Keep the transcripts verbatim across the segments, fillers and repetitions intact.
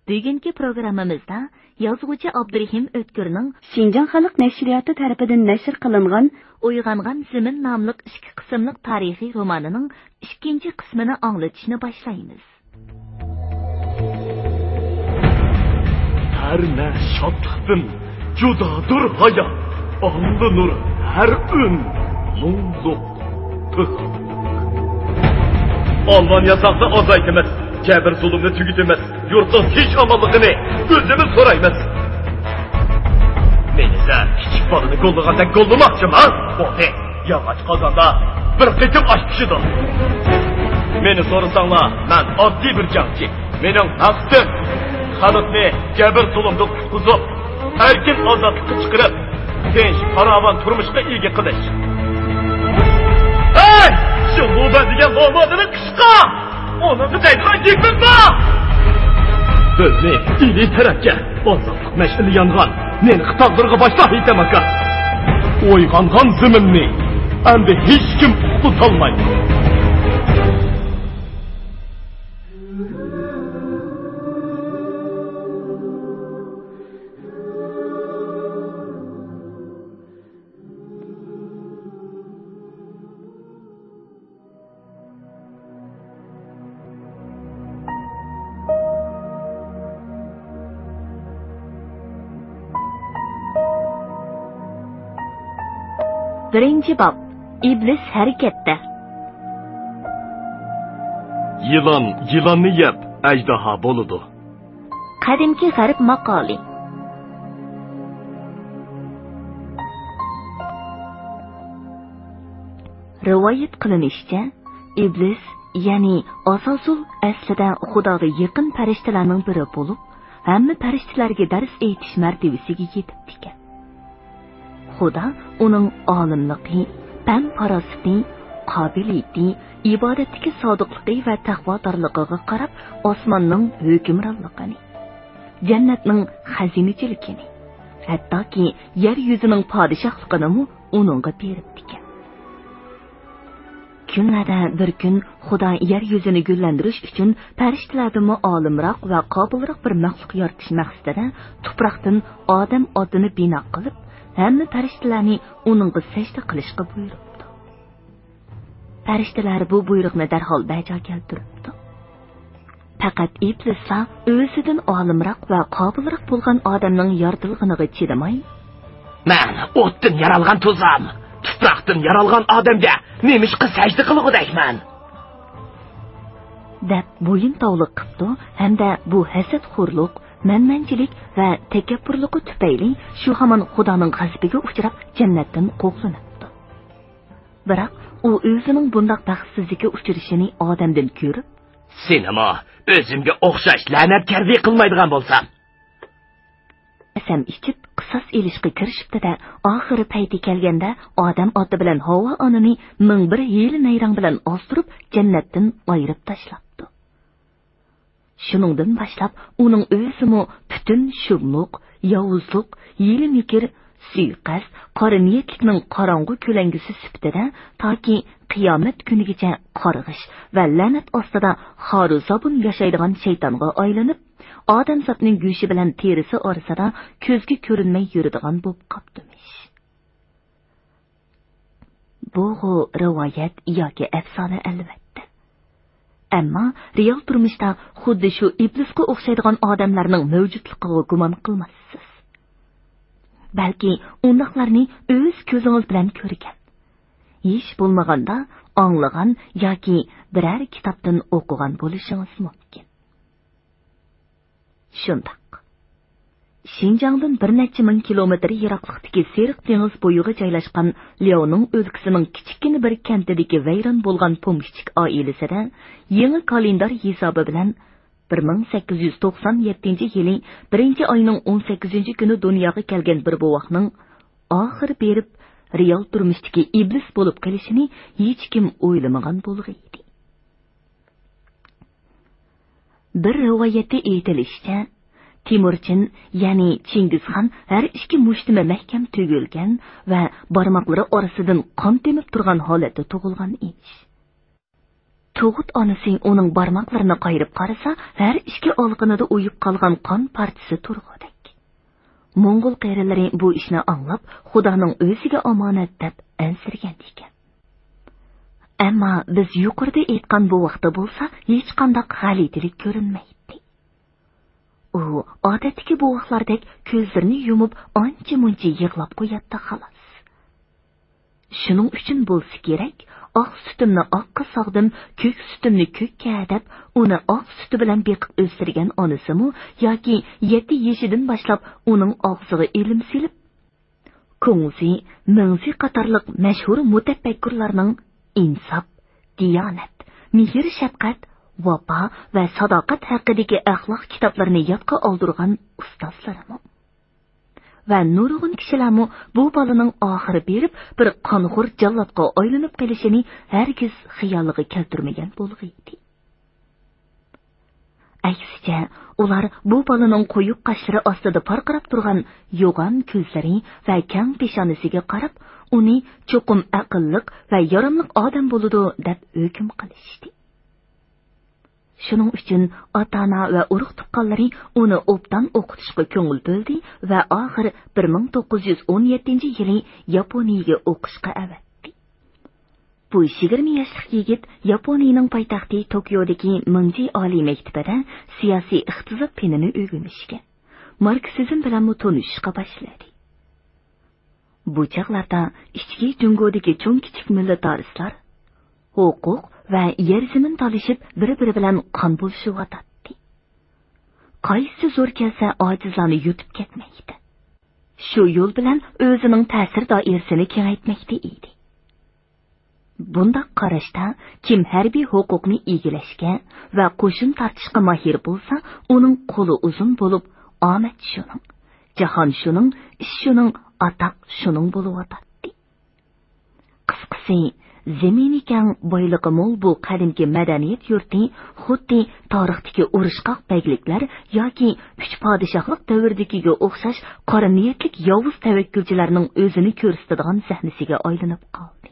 بۈگۈنكى پروگراممىمىزدا يازغۇچى ئابدۇرېھىم ئۆتكۈرنىڭ شىنجاڭ خەلق نەشرىياتى تەرىپىدىن نەشر قىلىنغان ئويغانغان زېمىن ناملىق ئىككى قىسىملىق تارىخىي رومانىنىڭ ئىككىنچى قىسمىنى ئاڭلىتىشنى باشلايمىز. ھەر نە شادلىقتىن جۇدادۇر ھايات، ئاللىنۇر ھەر ئۈن، مۇڭلۇق، پىغانلىق. ئالۋان ياساقنى ئازايتىمىز، جەبىر-زۇلۇمنى تۈگىتىمىز، يۇرتنىڭ تىنچ-ئامانلىقىنى ئۆزىمىز سورايمىز. مېنى سەن كىچىك بالىنى گوللىغاندەك گوللىماقچىما؟ بولدى. ياغاچ قازاندا بىر قېتىم ئاش پىشىدۇ. مېنى سورىساڭلار، مەن ئاددىي بىر جەڭچى. مېنىڭ مەقسىتىم، خەلقنى جەبىر-زۇلۇمدىن قۇتقۇزۇپ، ئەركىن ئازادلىققا چىقىرىپ، تىنچ، پاراۋان تۇرمۇشقا ئىگە قىلىش. ھەي! شۇ مودا دېگەن مومادىنى قىشقا! ئۇنىڭغا دەيدىغان گېپىم بار! بىزنى ئىلى تەرەپكە ئازادلىق مەشئىلى يانغان نېنىقى تاغلىرىغا باشلا، ھېيتەم ئاكا. ئويغانغان زېمىننى ئەمدى ھېچكىم ئۇخلىتالمايدۇ. بىرىنچى باب. ئىبلىس ھەرىكەتتە. يىلان يىلاننى يەپ، ئەجدىھا بولىدۇ. قەدىمكى غەرب ماقالى. رىۋايەت قىلىنىشىچە، ئىبلىس، يەنى ئازازۇل ئەسلىدە خۇداغا يېقىن پەرىشتىلەرنىڭ بىرى بولۇپ، ھەممە پەرىشتىلەرگە دەرس ئېيتىش مەرتىۋىسىگە يېتىپتىكەن. خۇدا ئۇنىڭ ئالىملىقى، پەن-پاراسىتى، قابىلىيىتى، ئىبادەتتىكى سادىقلىقى ۋە تەقۋادارلىقىغا قاراپ، ئاسماننىڭ ھۆكۈمرانلىقىنى، جەننەتنىڭ خەزىنىچىلىكىنى، ھەتتاكى يەر يۈزىنىڭ پادىشاھلىقىنىمۇ ئۇنىڭغا بېرىپتىكەن. كۈنلەردە بىر كۈن خۇدا يەر يۈزىنى گۈللەندۈرۈش ئۈچۈن پەرىشتىلەردىنمۇ ئالىمراق ۋە قابىلراق بىر مەخلۇق يارىتىش مەقسىتىدە تۇپراقتىن ئادەم ئاتىنى بىنا قىلىپ، ھەممە پەرىشتىلەرنى ئۇنىڭغا سەجدە قىلىشقا بۇيرۇپتۇ. پەرىشتىلەر بۇ بۇيرۇقنى دەرھال بەجا كەلتۈرۈپتۇ. پەقەت ئىبلىسلا ئۆزىدىن ئالىمراق ۋە قابىلراق بولغان ئادەمنىڭ يارىتىلغىنىغا چىدىماي، مەن ئوتتىن يارالغان توزام، تۇپراقتىن يارالغان ئادەمگە نېمىشقا سەجدە قىلغۇدەكمەن؟ دەپ بويۇن تاۋلىق قىپتۇ ھەمدە بۇ ھەسەتخورلۇق، مەنمەنچىلىك ۋە تەكەببۇرلۇقى تۈپەيلى شۇ ھامان خۇدانىڭ غەزىپىگە ئۇچراپ، جەننەتتىن قوغلىنىپتۇ. بىراق ئۇ ئۆزىنىڭ بۇنداق بەختسىزلىككە ئۇچرىشىنى ئادەمدىن كۆرۈپ، سېنىمۇ ئۆزۈمگە ئوخشاش لەنەتكەردى قىلمايدىغان بولسام! قەسەم ئىچىپ، قىساس ئېلىشقا كىرىشىپتۇ-دە، ئاخىرى پەيتى كەلگەندە، ئادەم ئاتا بىلەن ھاۋا ئانىنى مىڭ بىر ھىيلە-نەيرەڭ بىلەن ئازدۇرۇپ، جەننەتتىن ئايرىپ تاشلاپتۇ. شۇنىڭدىن باشلاپ، ئۇنىڭ ئۆزىمۇ پۈتۈن شۇملۇق، ياۋۇزلۇق، ھىيلە-مىكىر، سۇيىقەست، قارا نىيەتلىكنىڭ قاراڭغۇ كۆلەڭگىسى سۈپىتىدە تاكى قىيامەت كۈنىگىچە قارغىش ۋە لەنەت ئاستىدا خارۇ-زابۇن ياشايدىغان شەيتانغا ئايلىنىپ، ئادەمزاتنىڭ گۆشى بىلەن تېرىسى ئارىسىدا كۆزگە كۆرۈنمەي يۈرىدىغان بولۇپ قاپتىمىش. بۇغۇ رىۋايەت ياكى ئەپسانە، ئەلۋەتتە. ئەمما رېئال تۇرمۇشتا خۇددى شۇ ئىبلىسقا ئوخشايدىغان ئادەملەرنىڭ مەۋجۇتلۇقىغا گۇمان قىلماسسىز. بەلكى ئۇنداقلارنى ئۆز كۆزىڭىز بىلەن كۆرگەن، ھېچ بولمىغاندا ئاڭلىغان ياكى بىرەر كىتابتىن ئوقۇغان بولۇشىڭىز مۇمكىن. شۇنداق. شىنجاڭدىن بىر نەچچە مىڭ كىلومېتىر يىراقلىقتىكى سېرىق دېڭىز بويىغا جايلاشقان لياۋنىڭ ئۆلكىسىنىڭ كىچىككىنە بىر كەنتىدىكى ۋەيران بولغان پومېشچىك ئائىلىسىدە يېڭى كالېندار ھېسابى بىلەن بىر مىڭ سەككىز يۈز توقسان يەتتىنچى يىلى بىرىنچى ئاينىڭ ئون سەككىزىنچى كۈنى دۇنياغا كەلگەن بىر بوۋاقنىڭ ئاخىر بېرىپ رېئال تۇرمۇشتىكى ئىبلىس بولۇپ قېلىشىنى ھېچكىم ئويلىمىغان بولغىيدى. بىر رىۋايەتتە ئېيتىلىشىچە، تېمۇرچىن، يەنى چىڭگىزخان ھەر ئىككى مۇشتىمۇ مەھكەم تۈگۈلگەن ۋە بارماقلىرى ئارىسىدىن قان تېمىپ تۇرغان ھالەتتە تۇغۇلغان ئىش. تۇغۇت ئانىسى ئۇنىڭ بارماقلىرىنى قايرىپ قارىسا، ھەر ئىككى ئالىقىنىدا ئۇيۇپ قالغان قان پارچىسى تۇرغۇدەك. موڭغۇل قېرىلىرى بۇ ئىشنى ئاڭلاپ، خۇدانىڭ ئۆزىگە ئامانەت دەپ ئەنسىرىگەن ئىكەن. ئەمما بىز يۇقىرىدا ئېيتقان بوۋاقتا بولسا ھېچقانداق غەلىتىلىك كۆرۈنمەيتتى. ئۇ ئادەتتىكى بوۋاقلاردەك كۆزلىرىنى يۇمۇپ ئانچە-مۇنچە يىغلاپ قوياتتى خالاس. شۇنىڭ ئۈچۈن بولسا كېرەك، ئاق سۈتۈمنى ئاققا ساغدىم، كۆك سۈتۈمنى كۆككە دەپ، ئۇنى ئاق سۈتى بىلەن بېقىپ ئۆستۈرگەن ئانىسىمۇ ياكى يەتتە يېشىدىن باشلاپ ئۇنىڭ ئاغزىغا ئىلىم سېلىپ، كۇڭزى، مىڭزى قاتارلىق مەشھۇر مۇتەپەككۇرلارنىڭ ئىنساپ، دىيانەت، مېھىر-شەپقەت، ۋاپا ۋە ساداقەت ھەققىدىكى ئەخلاق كىتابلىرىنى يادقا ئالدۇرغان ئۇستازلىرىمۇ ۋە نۇرغۇن كىشىلەرمۇ بۇ بالىنىڭ ئاخىرى بېرىپ بىر قانخور جاللاتقا ئايلىنىپ قېلىشىنى ھەرگىز خىيالىغا كەلتۈرمىگەن بولغىيدى. ئەكسىچە، ئۇلار بۇ بالىنىڭ قويۇق قاشلىرى ئاستىدا پارقىراپ تۇرغان يوغان كۆزلىرى ۋە كەڭ پېشانىسىگە قاراپ، ئۇنى چوقۇم ئەقىللىق ۋە ياراملىق ئادەم بولىدۇ، دەپ ھۆكۈم قىلىشتى. شۇنىڭ ئۈچۈن ئاتا-ئانا ۋە ئۇرۇق-تۇغقانلىرى ئۇنى ئوبدان ئوقۇتۇشقا كۆڭۈل بۆلدى ۋە ئاخىر بىر مىڭ توققۇز يۈز ئون يەتتىنچى يىلى ياپونىيەگە ئوقۇشقا ئەۋەتتى. بۇ يىگىرمە ياشلىق يىگىت ياپونىيىنىڭ پايتەختى توكيودىكى مىڭجى ئالىي مەكتىپىدە سىياسىي ئىقتىساد پېنىنى ئۆگىنىشكە، ماركسىزم بىلەنمۇ تونۇشۇشقا باشلىدى. بۇ چاغلاردا ئىچكى جۇڭگودىكى چوڭ-كىچىك مىللىتارىستلار ھوقۇق ۋە يەر-زېمىن تالىشىپ، بىر-بىرى بىلەن قان بولۇشۇۋاتاتتى. قايسى زور كەلسە ئاجىزلارنى يۇتۇپ كەتمەكتە. شۇ يول بىلەن ئۆزىنىڭ تەسىر دائىرىسىنى كېڭەيتمەكتە ئىدى. بۇنداق قاراشتا، كىم ھەربىي ھوقۇقنى ئىگىلەشكە ۋە قوشۇن تارتىشقا ماھىر بولسا، ئۇنىڭ قولى ئۇزۇن بولۇپ، ئامەت شۇنىڭ، جاھان شۇنىڭ، ئىش شۇنىڭ، ئاتاق شۇنىڭ بولۇۋاتاتتى. قىسقىسى، زېمىنى كەڭ، بايلىقى مول بۇ قەدىمكى مەدەنىيەت يۇرتى خۇددى تارىختىكى ئۇرۇشقاق بەگلىكلەر ياكى ئۈچ پادىشاھلىق دەۋرىدىكىگە ئوخشاش قارا نىيەتلىك ياۋۇز تەۋەككۈلچىلەرنىڭ ئۆزىنى كۆرسىتىدىغان سەھنىسىگە ئايلىنىپ قالدى.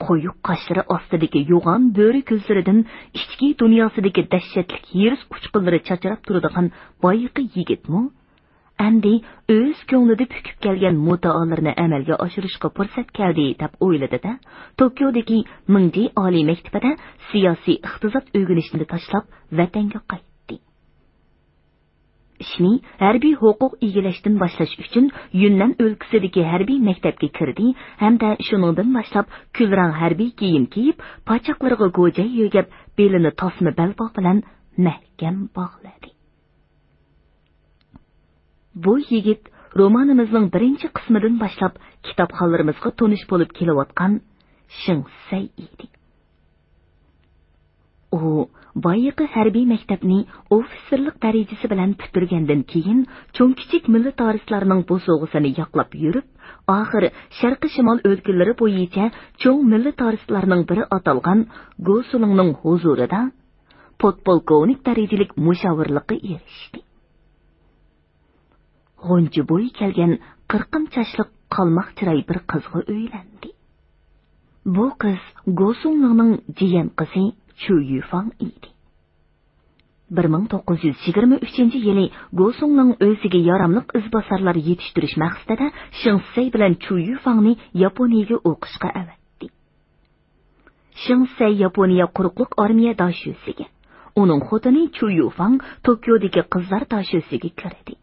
قويۇق قاشلىرى ئاستىدىكى يوغان بۆرە كۆزلىرىدىن ئىچكى دۇنياسىدىكى دەھشەتلىك ھېرىس ئۇچقۇنلىرى چاچراپ تۇرىدىغان بايىقى يىگىتمۇ، ئەمدى ئۆز كۆڭلىدە پۈكۈپ كەلگەن مۇددىئالىرىنى ئەمەلگە ئاشۇرۇشقا پۇرسەت كەلدى، دەپ ئويلىدى-دە، توكيودىكى مىڭجى ئالىي مەكتىپىدە سىياسىي ئىقتىساد ئۆگىنىشنى تاشلاپ، ۋەتەنگە قايتتى. ئىشنى ھەربىي ھوقۇق ئىگىلەشتىن باشلاش ئۈچۈن يۈننەن ئۆلكىسىدىكى ھەربىي مەكتەپكە كىردى ھەمدە شۇنىڭدىن باشلاپ كۈلرەڭ ھەربىي كىيىم كىيىپ، پاچاقلىرىغا گوجەي يۆگەپ، بېلىنى تاسما بەلباغ بىلەن مەھكەم باغلىدى. بۇ يىگىت رومانىمىزنىڭ بىرىنچى قىسمىدىن باشلاپ كىتابخانلىرىمىزغا تونۇش بولۇپ كېلىۋاتقان شېڭ سەي ئىدى. ئۇ بايىقى ھەربىي مەكتەپنى ئوفىتسېرلىق دەرىجىسى بىلەن پۈتتۈرگەندىن كېيىن، چوڭ-كىچىك مىللىتارىستلارنىڭ بوسۇغىسىنى ياقلاپ يۈرۈپ، ئاخىر شەرقىي شىمال ئۆلكىلىرى بويىچە چوڭ مىللىتارىستلارنىڭ بىرى ئاتالغان گوسۇلۇڭنىڭ ھۇزۇرىدا پودپولكوۋنىك دەرىجىلىك مۇشاۋىرلىققا ئېرىشتى. غۇنچە بويى كەلگەن قىرقىم چاچلىق قالماق چىراي بىر قىزغا ئۆيلەندى. بۇ قىز گوسۇڭلىڭنىڭ جىيەن قىزى چۈ يۈفاڭ ئىدى. بىر مىڭ توققۇز يۈز يىگىرمە ئۈچىنچى يىلى گوسۇڭلىڭ ئۆزىگە ياراملىق ئىزباسارلار يېتىشتۈرۈش مەقسىتىدە شېڭ سەي بىلەن چۈ يۈفاڭنى ياپونىيىگە ئوقۇشقا ئەۋەتتى. شېڭ سەي ياپونىيە قۇرۇقلۇق ئارمىيە داشۆسىگە، ئۇنىڭ خوتۇنى چۈ يۈفاڭ توكيودىكى قىزلار داشۆسىگە كىردى.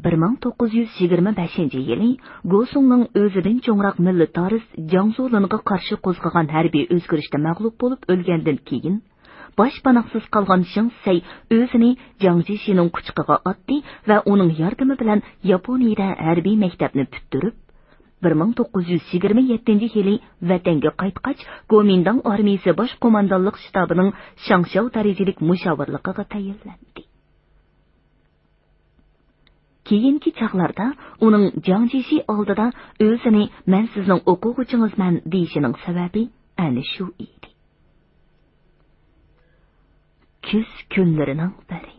بىر مىڭ توققۇز يۈز يىگىرمە بەشىنچى يىلى گوسۇڭلىڭ ئۆزىدىن چوڭراق مىللىتارىست جاڭ زۇلىنغا قارشى قوزغىغان ھەربىي ئۆزگىرىشتە مەغلۇپ بولۇپ ئۆلگەندىن كېيىن، باش پاناھسىز قالغان شېڭ سەي ئۆزىنى جاڭ جىشىنىڭ قۇچىقىغا ئاتتى ۋە ئۇنىڭ ياردىمى بىلەن ياپونىيىدە ھەربىي مەكتەپنى پۈتتۈرۈپ، بىر مىڭ توققۇز يۈز يىگىرمە يەتتىنچى يىلى ۋەتەنگە قايتقاچ، گومىنداڭ ئارمىيىسى باش قوماندانلىق شتابىنىڭ شاڭشياۋ دەرىجىلىك مۇشاۋىرلىقىغا تەيىنلەندى. كېيىنكى چاغلاردا ئۇنىڭ جاڭ جىشى ئالدىدا ئۆزىنى «مەن سىزنىڭ ئوقۇغۇچىڭىزمەن» دېيىشىنىڭ سەۋەبى ئەنە شۇ ئىدى. كۈز كۈنلىرىنىڭ بىرى.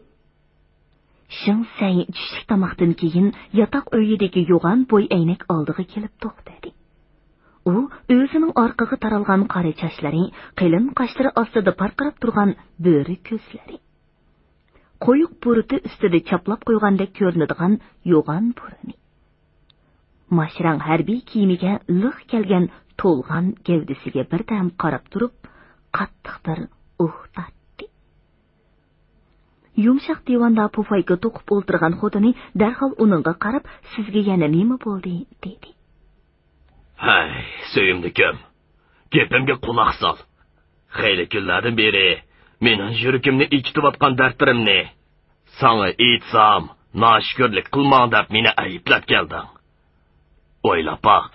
شېڭ سەي چۈشلۈك تاماقتىن كېيىن ياتاق ئۆيىدىكى يوغان بوي ئەينەك ئالدىغا كېلىپ توختىدى. ئۇ ئۆزىنىڭ ئارقىغا تارالغان قارا چاچلىرى، قېلىن قاشلىرى ئاستىدا پارقىراپ تۇرغان بۆرە كۆزلىرى، قويۇق بۇرۇتى ئۈستىدە چاپلاپ قويغاندەك كۆرۈنىدىغان يوغان بۇرنى، ماشرەڭ ھەربىي كىيىمىگە لىق كەلگەن تولغان گەۋدىسىگە بىردەم قاراپ تۇرۇپ، قاتتىق بىر ئۇھ تارتتى. يۇمشاق دىۋاندا پوپايكا توقۇپ ئولتۇرغان خوتۇنى دەرھال ئۇنىڭغا قاراپ، «سىزگە يەنە نېمە بولدى؟» دېدى. ھەي، سۆيۈملۈكۈم، گېپىمگە قۇلاق سال. خېلى كۈنلەردىن بېرى مېنىڭ يۈرىكىمنى ئېچىتىۋاتقان دەردلىرىمنى ساڭا ئېيتسام، ناشۈكۈرلۈك قىلماڭ دەپ مېنى ئەيىبلەپ كەلدىڭ. ئويلاپ باق،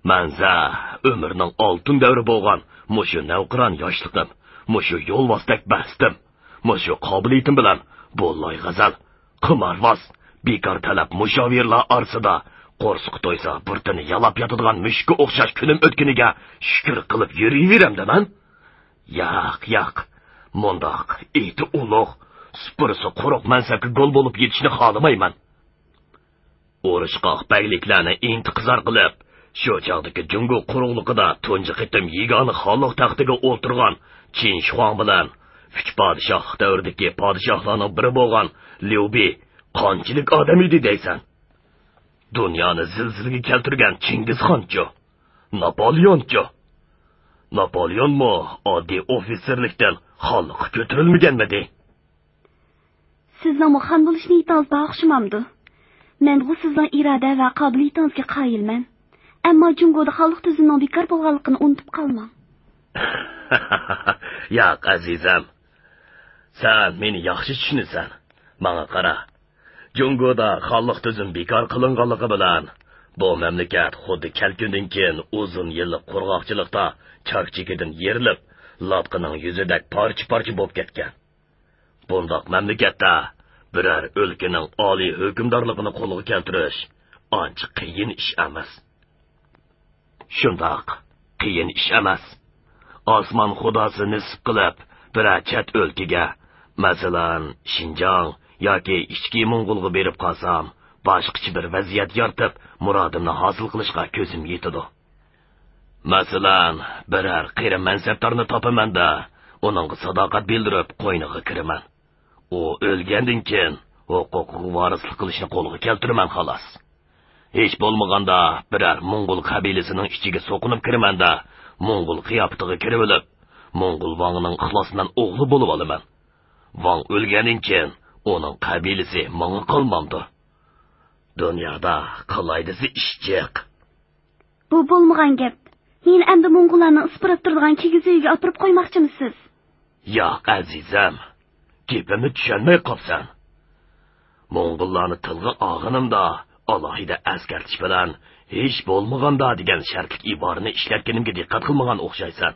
مەنزە ئۆمرىنىڭ ئالتۇن دەۋرى بولغان مۇشۇ نەۋقىران ياشلىقىم، مۇشۇ يولۋاستەك بەستىم، مۇشۇ قابىلىيىتىم بىلەن بۇ لايغەزەل، قىمارۋاز، بىكار تەلەپ مۇشاۋىرلار ئارىسىدا قورسىقى تويسا بۇرتىنى يالاپ ياتىدىغان مۈشۈككە ئوخشاش كۈنۈم ئۆتكىنىگە شۈكۈر قىلىپ يۈرۈۋېرەمدىمەن؟ ياق، ياق، مۇنداق ئېتى ئۇلۇغ، سۇپرىسى قۇرۇق مەنسەپكە گول بولۇپ يېتىشنى خالىمايمەن. ئۇرۇشقاق بەگلىكلەرنى ئىنتىقىزار قىلىپ، شۇ چاغدىكى جۇڭگو قۇرۇقلۇقىدا تۇنجى قېتىم يېگانە خانلىق تەختىگە ئولتۇرغان چىن شىخۇاڭ بىلەن ئۈچ پادىشاھلىق دەۋرىدىكى پادىشاھلارنىڭ بىرى بولغان ليۇ بى قانچىلىك ئادەم ئىدى دەيسەن؟ دۇنيانى زىلزىلىگە كەلتۈرگەن چىڭگىزخانچۇ؟ ناپولېئونچۇ؟ ناپولېئونمۇ ئاددىي ئوفىتسېرلىكتىن خانلىققا كۆتۈرۈلمىگەنمىدى؟ سىزنىڭمۇ خان بولۇش نىيىتىڭىز بار ئوخشىمامدۇ؟ مەنغۇ سىزنىڭ ئىرادە ۋە قابىلىيىتىڭىزگە قايىلمەن. ئەمما جۇڭگودا خانلىق تۈزۈمنىڭ بىكار بولغانلىقىنى ئۇنتۇپ قالماڭ. ياق، ئەزىزەم. سەن مېنى ياخشى چۈشىنىسەن. ماڭا قارا. جۇڭگودا خانلىق تۈزۈم بىكار قىلىنغانلىقى بىلەن، بۇ مەملىكەت خۇددى كەلكۈندىن كېيىن ئۇزۇن يىللىق قۇرغاقچىلىقتا چاك-چېكىدىن يېرىلىپ، لاتقىنىڭ يۈزىدەك پارچە-پارچە بولۇپ كەتكەن. بۇنداق مەملىكەتتە بىرەر ئۆلكىنىڭ ئالىي ھۆكۈمدارلىقىنى قولغا كەلتۈرۈش ئانچە قىيىن ئىش ئەمەس. شۇنداق، قىيىن ئىش ئەمەس. ئاسمان خۇداسى نېسىپ قىلىپ، بىرەر چەت ئۆلكىگە، مەسىلەن، شىنجاڭ ياكى ئىچكى موڭغۇلغا بېرىپ قالسام، باشقىچە بىر ۋەزىيەت يارىتىپ، مۇرادىمنى ھاسىل قىلىشقا كۆزۈم يېتىدۇ. مەسىلەن، بىرەر قېرى مەنسەپدارنى تاپىمەن-دە، ئۇنىڭغا ساداقەت بىلدۈرۈپ، قوينىغا كىرىمەن. ئۇ ئۆلگەندىن كېيىن، ھوقۇقىغا ۋارىسلىق قىلىشنى قولغا كەلتۈرىمەن، خالاس. ھېچ بولمىغاندا، بىرەر موڭغۇل قەبىلىسىنىڭ ئىچىگە سوقۇنۇپ كىرىمەن-دە، موڭغۇل قىياپىتىگە كىرىۋېلىپ، موڭغۇل ۋاڭنىڭ ئىخلاسمەن ئوغلى بولۇۋالىمەن. ۋاڭ ئۆلگەندىن كېيىن، ئۇنىڭ قەبىلىسى ماڭا قالمامدۇ؟ دۇنيادا قالاي دېسە ئىش جىق. بۇ بولمىغان گەپ. مېنى ئەمدى موڭغۇللارنىڭ ئىسپىرىپ تۇرىدىغان كىگىز ئۆيىگە ئاپىرىپ قويماقچىمىسىز؟ ياق، ئەزىزەم. گېپىمنى چۈشەنمەي قاپسەن. موڭغۇللارنى تىلغا ئالغىنىمدا، ئالاھىدە ئەسكەرتىش بىلەن «ھېچ بولمىغاندا» دېگەن شەرتلىك ئىبارىنى ئىشلەتكىنىمگە دىققەت قىلمىغان ئوخشايسەن.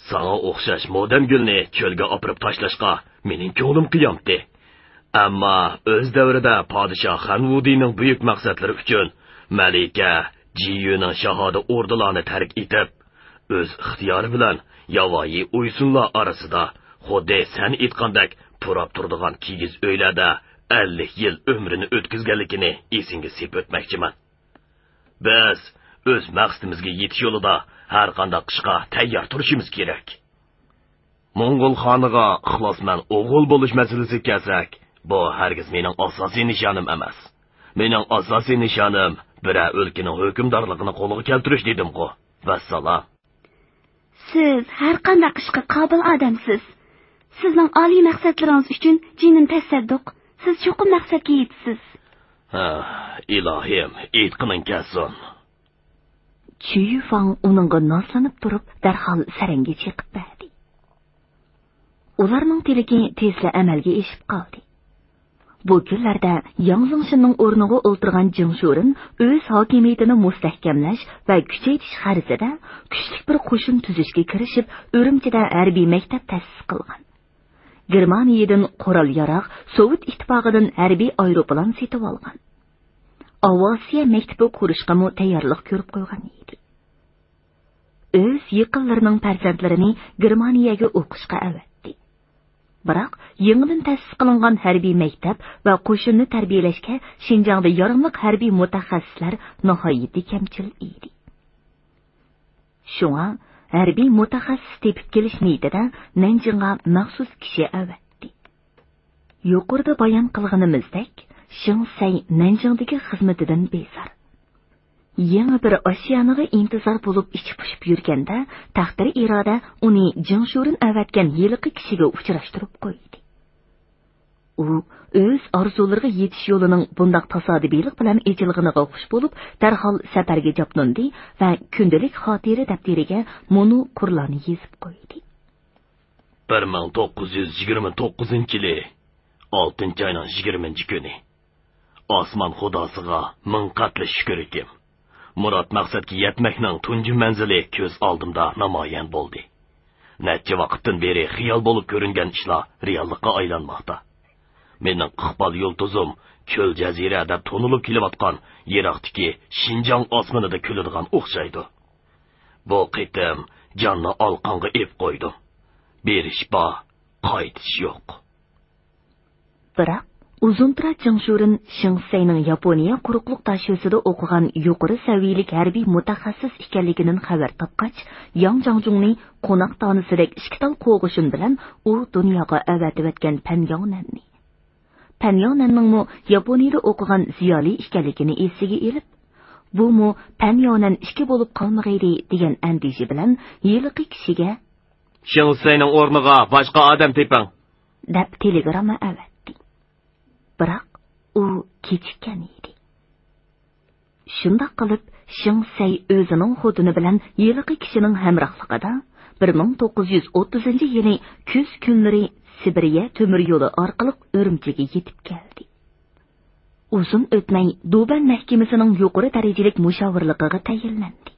ساڭا ئوخشاش مودەمگۈلنى چۆلگە ئاپىرىپ تاشلاشقا مېنىڭ كۆڭلۈم قىيامتى. ئەمما ئۆز دەۋرىدە پادىشاھ خەن ۋۇدىنىڭ بۈيۈك مەقسەتلىرى ئۈچۈن مەلىكە جىيۈنىڭ شاھادە ئوردىلارنى تەرك ئېتىپ، ئۆز ئىختىيارى بىلەن ياۋايى ئۇيسۇنلار ئارىسىدا، خۇددى سەن ئېيتقاندەك، پۇراپ تۇرىدىغان كىگىز ئۆيلەردە ئەللىك يىل ئۆمرىنى ئۆتكۈزگەنلىكىنى ئېسىڭگە سېلىپ ئۆتمەكچىمەن. بىز ئۆز مەقسىتىمىزگە يېتىش يولىدا ھەرقانداق ئىشقا تەييار تۇرۇشىمىز كېرەك. موڭغۇل خانىغا ئىخلاسمەن ئوغۇل بولۇش مەسىلىسىگە كەلسەك، بۇ ھەرگىز مېنىڭ ئاساسىي نىشانىم ئەمەس. مېنىڭ ئاساسىي نىشانىم بىرەر ئۆلكىنىڭ ھۆكۈمدارلىقىنى قولغا كەلتۈرۈش دېدىمغۇ. ۋەسسالام. سىز ھەرقانداق ئىشقا قابىل ئادەمسىز. سىزنىڭ ئالىي مەقسەتلىرىڭىز ئۈچۈن جېنىم تەسەددۇق. سىز چوقۇم مەقسەتكە يېتىسىز. ھە، ئىلاھىم، ئېيتقىنىڭ كەلسۇن. چۈيۈفاڭ ئۇنىڭغا نازلىنىپ تۇرۇپ، دەرھال سەرەڭگە چېقىپ بەردى. ئۇلارنىڭ تىلىكى تېزلا ئەمەلگە ئېشىپ قالدى. بۇ كۈنلەردە ياڭ زېڭشىننىڭ ئورنىغا ئولتۇرغان جېڭ شۇرېن ئۆز ھاكىمىيىتىنى مۇستەھكەملەش ۋە كۈچەيتىش غەرىزىدە كۈچلۈك بىر قوشۇن تۈزۈشكە كىرىشىپ، ئۈرۈمچىدە ھەربىي مەكتەپ تەسىس قىلغان. گېرمانىيەدىن قورال-ياراغ، سوۋېت ئىتتىپاقىدىن ھەربىي ئايروپىلان سېتىۋالغان. ئاۋىئاتسىيە مەكتىپى قۇرۇشقىمۇ تەييارلىق كۆرۈپ قويغان ئىدى. ئۆز يېقىنلىرىنىڭ پەرزەنتلىرىنى گېرمانىيەگە ئوقۇشقا ئەۋەتتى. بىراق، يېڭىدىن تەسىس قىلىنغان ھەربىي مەكتەپ ۋە قوشۇننى تەربىيەلەشكە شىنجاڭدا ياراملىق ھەربىي مۇتەخەسسىسلەر ناھايىتى كەمچىل ئىدى. شۇڭا ھەربىي مۇتەخەسسىس تېپىپ كېلىش نىيىتىدە نەنجىڭغا مەخسۇس كىشى ئەۋەتتى. يۇقىرىدا بايان قىلغىنىمىزدەك، شېڭ سەي نەنجىڭدىكى خىزمىتىدىن بىزار. يېڭى بىر ئاشيانىغا ئىنتىزار بولۇپ ئىچى پۇشۇپ يۈرگەندە، تەقدىر ئىرادە ئۇنى جېڭ شۇرېن ئەۋەتكەن ھېلىقى كىشىگە ئۇچراشتۇرۇپ قويدى. ئۇ ئۆز ئارزۇلىرىغا يېتىش يولىنىڭ بۇنداق تاسادىپىيلىق بىلەن ئېچىلغىنىغا خۇش بولۇپ، دەرھال سەپەرگە جاپنۇندى ۋە كۈندىلىك خاتىرە دەپتىرىگە مۇنۇ قۇرلارنى يېزىپ قويدى. بىر مىڭ توققۇز يۈز يىگىرمە توققۇزىنچى يىلى، ئالتىنچى ئاينىڭ يىگىرمىنچى كۈنى. ئاسمان خۇداسىغا مىڭ قەتلى شۈكۈر ئېيتىم. مۇراد مەقسەتكە يەتمەكنىڭ تۇنجى مەنزىلى كۆز ئالدىمدا نامايان بولدى. نەچچە ۋاقىتتىن بېرى خىيال بولۇپ كۆرۈنگەن ئىشلار رېئاللىققا ئايلانماقتا. مېنىڭ ئىقبال يۇلتۇزۇم چۆل جەزىرە دەپ تونۇلۇپ كېلىۋاتقان يىراقتىكى شىنجاڭ ئاسمىنىدا كۈلىدىغان ئوخشايدۇ. بۇ قېتىم جاننى ئالقاڭغا ئېپ قويدۇم. بېرىش بار، قايتىش يوق. بىراق، ئۇزۇنتۇرا جېڭ شۇرېن شېڭ سەينىڭ ياپونىيە قۇرۇقلۇق داشۆسىدە ئوقۇغان يۇقىرى سەۋىيەلىك ھەربىي مۇتەخەسسىس ئىكەنلىكىدىن خەۋەر تاپقاچ، ياڭ جاڭجۇڭنى قوناق دانىسىدەك ئىككى تال قوغۇشۇن بىلەن ئۇ دۇنياغا ئەۋەتىۋەتكەن پەن ياۋنەننى. پەن ياۋنەننىڭمۇ ياپونىيىدە ئوقۇغان زىيالىي ئىكەنلىكىنى ئېسىگە ئېلىپ، بۇمۇ پەن ياۋنەن ئىككى بولۇپ قالمىغىيدى دېگەن ئەندىشە بىلەن ھېلىقى كىشىگە، شېڭ سەينىڭ ئورنىغا باشقا ئادەم تېپىڭ، دەپ تېلېگرامما ئەۋەتتى. بىراق، ئۇ كېچىككەن ئىدى. شۇنداق قىلىپ، شېڭ سەي ئۆزىنىڭ خوتۇنى بىلەن ھېلىقى كىشىنىڭ ھەمراھلىقىدا بىر مىڭ توققۇز يۈز ئوتتۇزىنچى يىلى كۈز كۈنلىرى سىبىرىيە تۆمۈر يولى ئارقىلىق ئۈرۈمچىگە يېتىپ كەلدى. ئۇزۇن ئۆتمەي، دۇبەن مەھكىمىسىنىڭ يۇقىرى دەرىجىلىك مۇشاۋىرلىقىغا تەيىنلەندى.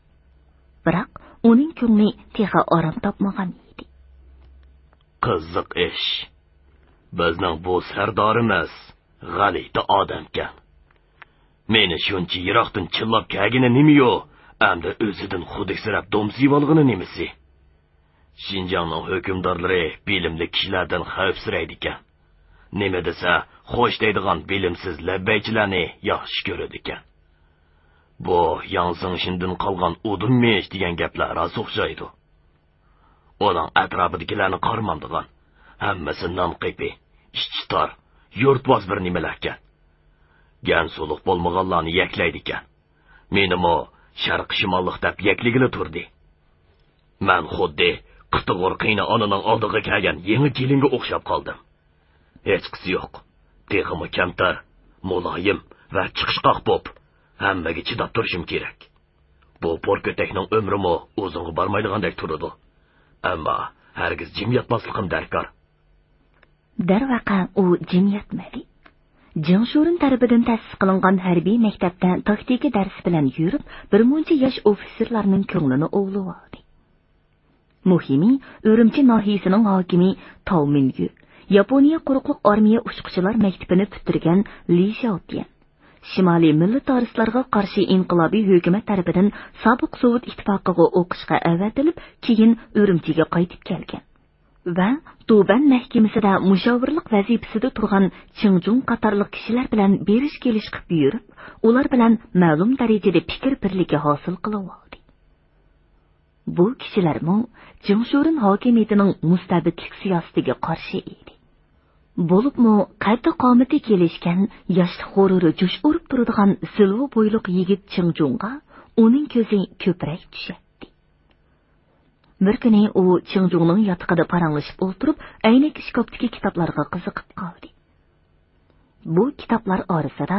بىراق، ئۇنىڭ كۆڭلى تېخى ئارام تاپمىغان ئىدى. قىزىق ئىش. بىزنىڭ بۇ سەردارىمىز غەلىتە ئادەمكەن. مېنى شۇنچە يىراقتىن چىللاپ كەلگىنى نېمىيۇ؟ ئەمدى ئۆزىدىن خۇدۈكسىرەپ دومسىيىۋالغىنى نېمىسى؟ شىنجاڭنىڭ ھۆكۈمدارلىرى بىلىملىك كىشىلەردىن خەۋپسىرەيدىكەن. نېمە دېسە، خوش دەيدىغان بىلىمسىز لەببەيچىلەرنى ياخشى كۆرىدىكەن. بۇ ياڭ زېڭشىندىن قالغان ئۇدۇممىش دېگەن گەپلەر راست ئوخشايدۇ. ئۇنىڭ ئەتراپىدىكىلەرنى قارىمامدىغان، ھەممىسى نان قېپى، ئىچى تار، يۇرتۋاز بىر نېمىلەركەن. گەنسۇلۇق بولمىغانلارنى يەكلەيدىكەن. مېنىمۇ شەرقىي شىماللىق دەپ يەكلىگىلى تۇردى. مەن خۇددى قىتىغۇر قېيىنئانىنىڭ ئالدىغا كەلگەن يېڭى كېلىنگە ئوخشاپ قالدىم. ھېچقىسى يوق. تېخىمۇ كەمتەر، مۇلايىم ۋە چىقىشقاق بوپ، ھەممىگە چىداپ تۇرۇشۇم كېرەك. بۇ پوركۆتەكنىڭ ئۆمرىمۇ ئۇزۇنغا بارمايدىغاندەك تۇرىدۇ. ئەمما ھەرگىز جىم ياتماسلىقىم دەركار. دەرۋەقە، ئۇ جىم ياتمىدى. جېڭ شۇرېن تەرىپىدىن تەسىس قىلىنغان ھەربىي مەكتەپتە تاكتىكا دەرسى بىلەن يۈرۈپ، بىرمۇنچە ياش ئوفىتسېرلارنىڭ كۆڭلىنى ئوۋلىۋالدى. مۇھىمى، ئۈرۈمچى ناھىيىسىنىڭ ھاكىمى تاۋ مىنيۈ، ياپونىيە قۇرۇقلۇق ئارمىيە ئۇچقۇچىلار مەكتىپىنى پۈتتۈرگەن لى شياۋتيەن، شىمالىي مىللىتارىستلارغا قارشى ئىنقىلابىي ھۆكۈمەت تەرىپىدىن سابىق سوۋېت ئىتتىپاقىغا ئوقۇشقا ئەۋەتىلىپ، كېيىن ئۈرۈمچىگە قايتىپ كەلگەن ۋە دۇبەن مەھكىمىسىدە مۇشاۋىرلىق ۋەزىپىسىدە تۇرغان چېڭ جۇڭ قاتارلىق كىشىلەر بىلەن بېرىش كېلىش قىلىپ يۈرۈپ، ئۇلار بىلەن مەلۇم دەرىجىدە پىكىر بىرلىكى ھاسىل قىلىۋالدى. بۇ كىشىلەرمۇ جېڭ شۇرېن ھاكىمىيىتىنىڭ مۇستەبىتلىك سىياسىتىگە قارشى ئىدى. بولۇپمۇ قەددى قامىتى كېلىشكەن، ياشلىق غۇرۇرى جۇش ئۇرۇپ تۇرىدىغان زىلۋا بويلۇق يىگىت چېڭ جۇڭغا ئۇنىڭ كۆزى كۆپرەك چۈشەتتى. بىر كۈنى ئۇ چېڭ جۇڭنىڭ ياتىقىدا پاراڭلىشىپ ئولتۇرۇپ، ئەينەك ئىشكاپتىكى كىتابلارغا قىزىقىپ قالدى. بۇ كىتابلار ئارىسىدا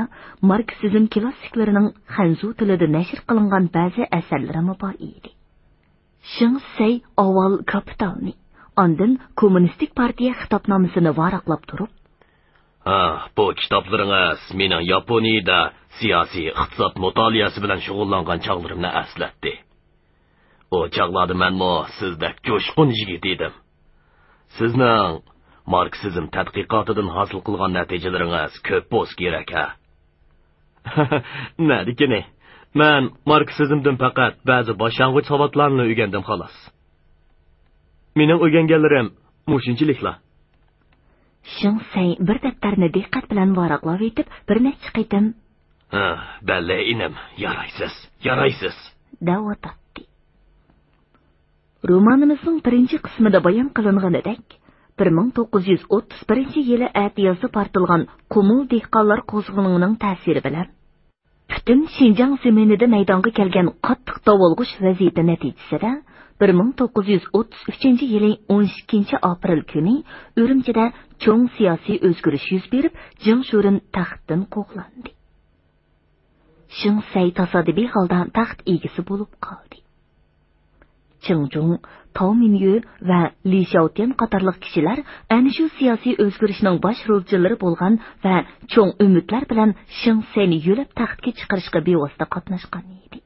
ماركسىزم كلاسسىكلىرىنىڭ خەنزۇ تىلىدا نەشر قىلىنغان بەزى ئەسەرلىرىمۇ بار ئىدى. شېڭ سەي ئاۋۋال كاپىتالنى، ئاندىن كوممۇنىستىك پارتىيە خىتابنامىسىنى ۋاراقلاپ تۇرۇپ، ھا، بۇ كىتابلىرىڭىز مېنىڭ ياپونىيىدە سىياسىي ئىقتىساد مۇتالىئەسى بىلەن شۇغۇللانغان چاغلىرىمنى ئەسلەتتى. ئۇ چاغلاردا مەنمۇ سىزدەك جۇشقۇن يىگىت ئىدىم. سىزنىڭ ماركسىزم تەتقىقاتىدىن ھاسىل قىلغان نەتىجىلىرىڭىز كۆپ بولسا كېرەك، ھە؟ نەدىكىنى؟ مەن ماركسىزمدىن پەقەت بەزى باشلانغۇچ ساۋاتلارنى ئۆگەندىم، خالاس. مېنىڭ ئۆگەنگەنلىرىم مۇشۇنچىلىكلا. شېڭ سەي بىر دەپتەرنى دىققەت بىلەن ۋاراقلاۋېتىپ، بىر نەچچە قېتىم، ھە، بەللە، ئىنىم، يارايسىز، يارايسىز، دەۋاتاتتى. رومانىمىزنىڭ بىرىنچى قىسمىدا بايان قىلىنغىنىدەك، بىر مىڭ توققۇز يۈز ئوتتۇز بىرىنچى يىلى ئەتىيازدا پارتلىغان قۇمۇل دېھقانلار قوزغىلىڭىنىڭ تەسىرى بىلەن، پۈتۈن شىنجاڭ زېمىنىدا مەيدانغا كەلگەن قاتتىق داۋالغۇش ۋەزىيىتى نەتىجىسىدە، بىر مىڭ توققۇز يۈز ئوتتۇز ئۈچىنچى يىلى ئون ئىككىنچى ئاپرېل كۈنى ئۈرۈمچىدە چوڭ سىياسىي ئۆزگىرىش يۈز بېرىپ، جېڭ شۈرۈن تەختتىن قوغلاندى. شېڭ سەي تاسادىپىي ھالدا تەخت ئىگىسى بولۇپ قالدى. چېڭ جۇڭ، تاۋ مىنيۆ ۋە لى شياۋتيەن قاتارلىق كىشىلەر ئەنە شۇ سىياسىي ئۆزگىرىشنىڭ باش رولچىلىرى بولغان ۋە چوڭ ئۈمىدلەر بىلەن شېڭ سەينى يۆلەپ تەختكە چىقىرىشقا بىۋاسىتە قاتناشقان ئىدى.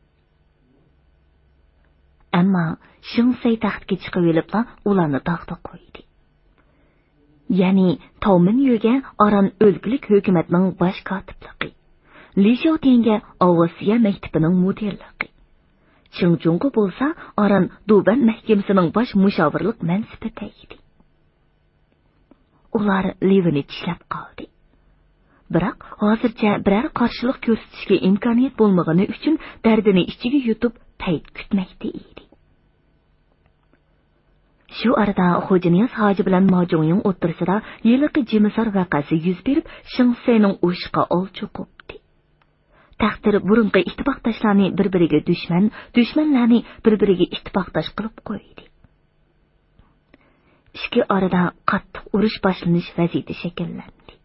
ئەمما شېڭ سەي تەختكە چىقىۋېلىپلا ئۇلارنى داغدا قويدى. يەنى تاۋ مىنيۆگە ئاران ئۆلكىلىك ھۆكۈمەتنىڭ باش كاتىپلىقى، لى شياۋتيەنگە ئاۋىئاتسىيە مەكتىپىنىڭ مۇدىرلىقى، چېڭ جۇڭغا بولسا ئاران دۇبەن مەھكىمىسىنىڭ باش مۇشاۋىرلىق مەنسىپى تەگدى. ئۇلار لىۋىنى چىشلەپ قالدى. بىراق، ھازىرچە بىرەر قارشىلىق كۆرسىتىشكە ئىمكانىيەت بولمىغىنى ئۈچۈن، دەردىنى ئىچىگە يۇتۇپ، پەيت كۈتمەكتە ئىدى. شۇ ئارىدا خوجانىياز ھاجى بىلەن ما جۇڭيىڭ ئوتتۇرىسىدا ھېلىقى جىمىسار ۋەقەسى يۈز بېرىپ، شېڭ سەينىڭ ئۇرۇشىغا ئالچى قوپتى. تەقدىر بۇرۇنقى ئىتتىپاقداشلارنى بىر-بىرىگە دۈشمەن، دۈشمەنلەرنى بىر-بىرىگە ئىتتىپاقداش قىلىپ قويدى. ئىككى ئارىدا قاتتىق ئۇرۇش باشلىنىش ۋەزىيىتى شەكىللەندى.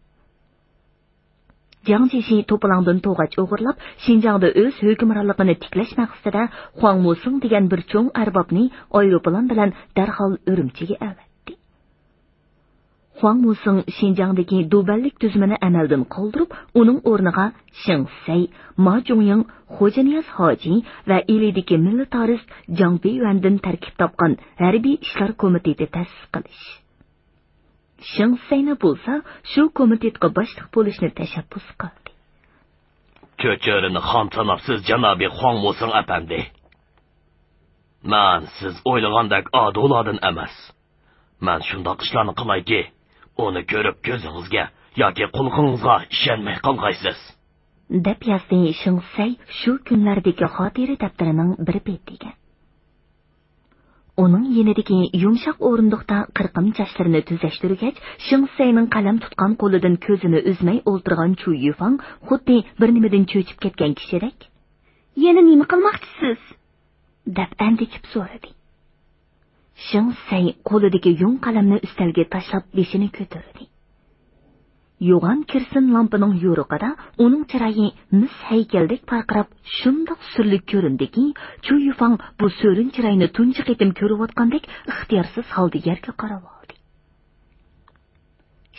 جياڭ جيېشى توپىلاڭدىن توغاچ ئوغرىلاپ، شىنجاڭدا ئۆز ھۆكۈمرانلىقىنى تىكلەش مەقسىتىدە خۇاڭ موسىڭ دېگەن بىر چوڭ ئەربابنى ئايروپىلان بىلەن دەرھال ئۈرۈمچىگە ئەۋەتتى. خۇاڭ موسىڭ شىنجاڭدىكى دۇبەنلىك تۈزۈمىنى ئەمەلدىن قالدۇرۇپ، ئۇنىڭ ئورنىغا شېڭ سەي، ما جۇڭيىڭ، خوجانىياز ھاجى ۋە ئىلىدىكى مىللىتارىست جاڭ بىيۈەندىن تەركىب تاپقان ھەربىي ئىشلار كومىتېتى تەسىس قىلىش. شېڭ سەينى بولسا شۇ كومىتېتقا باشلىق بولۇشنى تەشەببۇس قىلدى. چۆچۈرىنى خام ساناپسىز، جانابىي خۇاڭ موسىڭ ئەپەندى. مەن سىز ئويلىغاندەك ئادۇلاردىن ئەمەس. مەن شۇنداق ئىشلارنى قىلايكى، ئۇنى كۆرۈپ كۆزىڭىزگە ياكى قۇلىقىڭىزغا ئىشەنمەي قالغايسىز. دەپ يازدى شېڭ سەي شۇ كۈنلەردىكى خاتىرە دەپتىرىنىڭ بىر بېتىگە. ئۇنىڭ يېنىدىكى يۇمشاق ئورۇندۇقتا قىرقىم چاچلىرىنى تۈزەشتۈرگەچ، شېڭ سەينىڭ قەلەم تۇتقان قولىدىن كۆزىنى ئۈزمەي ئولتۇرغان چۇ يۈفاڭ خۇددى بىر نېمىدىن چۆچۈپ كەتكەن كىشىدەك، «يەنە نېمە قىلماقچىسىز؟» دەپ ئەندىكىپ سورىدى. شېڭ سەي قولىدىكى يۇڭ قەلەمنى ئۈستەلگە تاشلاپ، بېشىنى كۆتۈردى. يوغان كېرسىن لامپىنىڭ يورۇقىدا ئۇنىڭ چىرايى مىس ھەيكەلدەك پارقىراپ، شۇنداق سۈرلۈك كۆرۈندىكى، چۇ يۈفاڭ بۇ سۆرۈن چىراينى تۇنجى قېتىم كۆرۈۋاتقاندەك ئىختىيارسىز ھالدا يەرگە قاراۋالدى.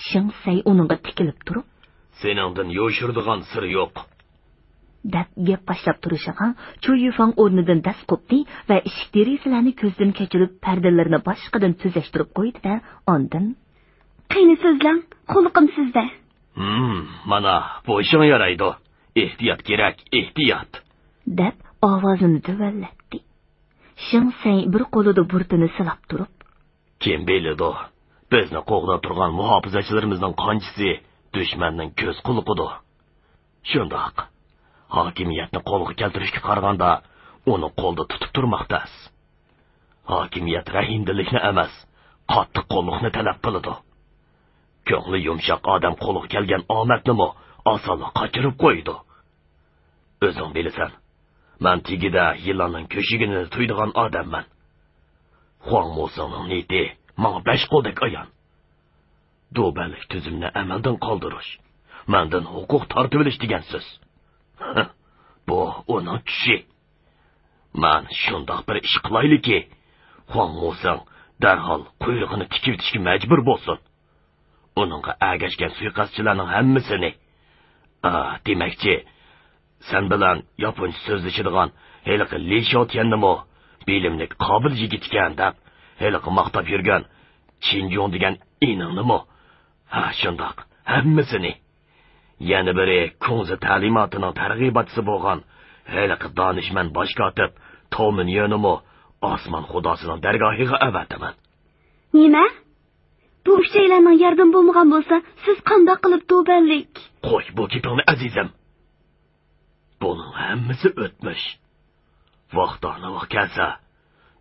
شېڭ سەي ئۇنىڭغا تىكىلىپ تۇرۇپ، «سېنىڭدىن يوشۇرىدىغان سىر يوق.» دەپ گەپ باشلاپ تۇرۇشىغا، چۇ يۈفاڭ ئورنىدىن دەس قوپتى ۋە ئىشىك دېرىزىلەرنى كۆزدىن كەچۈرۈپ، پەردىلىرىنى باشقىدىن تۈزەشتۈرۈپ قويدى-دە، ئاندىن، «قېنى سۆزلەڭ، قۇلىقىم سىزدە.» «ھىم، مانا، بۇ ئىشىڭ يارايدۇ. ئېھتىيات كېرەك، ئېھتىيات.» دەپ ئاۋازىنى تۆۋەنلەتتى. شېڭ سەي بىر قولىدا بۇرۇتىنى سىلاپ تۇرۇپ، «كىم بىلىدۇ، بىزنى قوغداپ تۇرغان مۇھاپىزەتچىلىرىمىزنىڭ قانچىسى دۈشمەننىڭ كۆز قۇلىقىدۇ؟ شۇنداق، ھاكىمىيەتنى قولغا كەلتۈرۈشكە قارىغاندا، ئۇنى قولدا تۇتۇپ تۇرماق تەس. ھاكىمىيەت رەھىمدىللىكنى ئەمەس، قاتتىق قوللۇقنى تەلەپ قىلىدۇ. كۆڭلى يۇمشاق ئادەم قولغا كەلگەن ئامەتنىمۇ ئاسانلا قاچۇرۇپ قويىدۇ. ئۆزۈڭ بىلىسەن، مەن تېگىدە يىلاننىڭ كۆشىگىنىنى تۇيىدىغان ئادەممەن. خۇاڭ موسىڭنىڭ نىيىتى ماڭا بەش قولدەك ئايان. دۇبەنلىك تۈزۈمنى ئەمەلدىن قالدۇرۇش، مەندىن ھوقۇق تارتىۋېلىش دېگەن سۆز. بۇ ئۇنىڭ چۈشى. مەن شۇنداق بىر ئىش قىلايلىكى، خۇاڭ موسىڭ دەرھال قۇيرۇقىنى تىكىۋېتىشكە مەجبۇر بولسۇن. ئۇنىڭغا ئەگەشكەن سۇيىقەستچىلەرنىڭ ھەممىسىنى، ئا، دېمەكچى، سەن بىلەن ياپونچە سۆزلىشىدىغان ھېلىقى لى شياۋتيەننىمۇ بىلىملىك، قابىل يىگىت ئىكەن دەپ، ھېلىقى ماختاپ يۈرگەن چىنجۇڭ دېگەن ئىنىڭنىمۇ، ھە، شۇنداق، ھەممىسىنى. يەنە بىرى، كۇڭزى تەلىماتىنىڭ تەرغىباتچىسى بولغان ھېلىقى دانىشمەن باش كاتىپ تاۋ مىنيۆنىمۇ ئاسمان خۇداسىنىڭ دەرگاھىغا ئەۋەتىمەن. نېمە؟ بۇ ئۈچەيلەننىڭ ياردىمى بولمىغان بولسا، سىز قانداق قىلىپ دۇبەنلىك؟ قوي بۇ گېپىڭنى، ئەزىزىم. بۇنىڭ ھەممىسى ئۆتمۈش. ۋاقتانىۋاق كەلسە،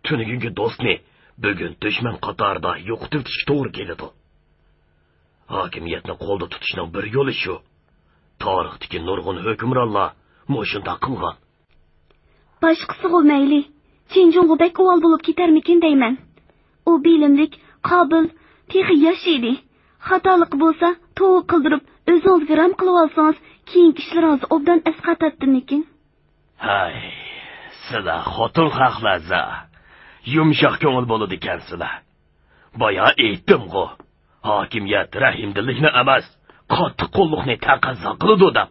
تۈنۈگۈنكى دوستنى بۈگۈن دۈشمەن قاتارىدا يوقىتىۋېتىشكە توغرا كېلىدۇ. ھاكىمىيەتنى قولدا تۇتۇشنىڭ بىر يولى شۇ. تارىختىكى نۇرغۇن ھۆكۈمرانلار مۇشۇنداق قىلغان. باشقىسىغۇ مەيلى، چېنجۇڭغۇ بەك ئۇۋال بولۇپ كېتەرمىكىن دەيمەن. ئۇ بىلىملىك، قابىل، تېخى ياش ئىدى. خاتالىقى بولسا توۋا قىلدۇرۇپ ئۆزىڭىزگە رام قىلىۋالسىڭىز، كېيىنكى ئىشلىرىڭىزنى ئوبدان ئەسقاتاتتىمىكىن. ھاي، سىلەر خوتۇن خەقلەرزە، يۇمشاق كۆڭۈل بولىدىكەنسىلەر. بايا ئېيتتىمغۇ، ھاكىمىيەت رەھىمدىللىكنى ئەمەس، قاتتىق قوللۇقنى تەقەززا قىلىدۇ دەپ.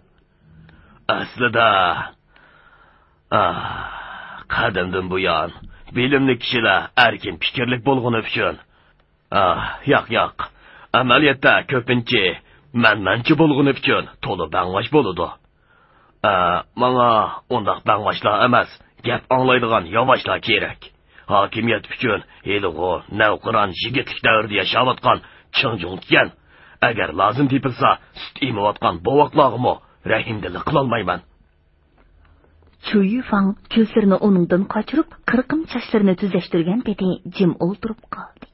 ئەسلىدە، ئاھ، قەدىمدىن بۇيان بىلىملىك كىشىلەر ئەركىن پىكىرلىك بولغىنى ئۈچۈن، ئاھ، ياق، ياق، ئەمەلىيەتتە كۆپىنچە مەنمەنچى بولغىنى ئۈچۈن تولا بەڭۋاش بولىدۇ. ئە، ماڭا ئۇنداق بەڭۋاشلار ئەمەس، گەپ ئاڭلايدىغان ياۋاشلار كېرەك. ھاكىمىيەت ئۈچۈن ھېلىغۇ نەۋقىران يىگىتلىك دەۋرىدە ياشاۋاتقان چىڭجۇڭ ئىكەن. ئەگەر لازىم تېپىلسا، سۈت ئېمىۋاتقان بوۋاقلارغىمۇ رەھىمدىللىك قىلالمايمەن. چۇ يۈفاڭ كۆزلىرىنى ئۇنىڭدىن قاچۇرۇپ، قىرقىم چاچلىرىنى تۈزەشتۈرگەن پېتى جىم ئولتۇرۇپ قالدى.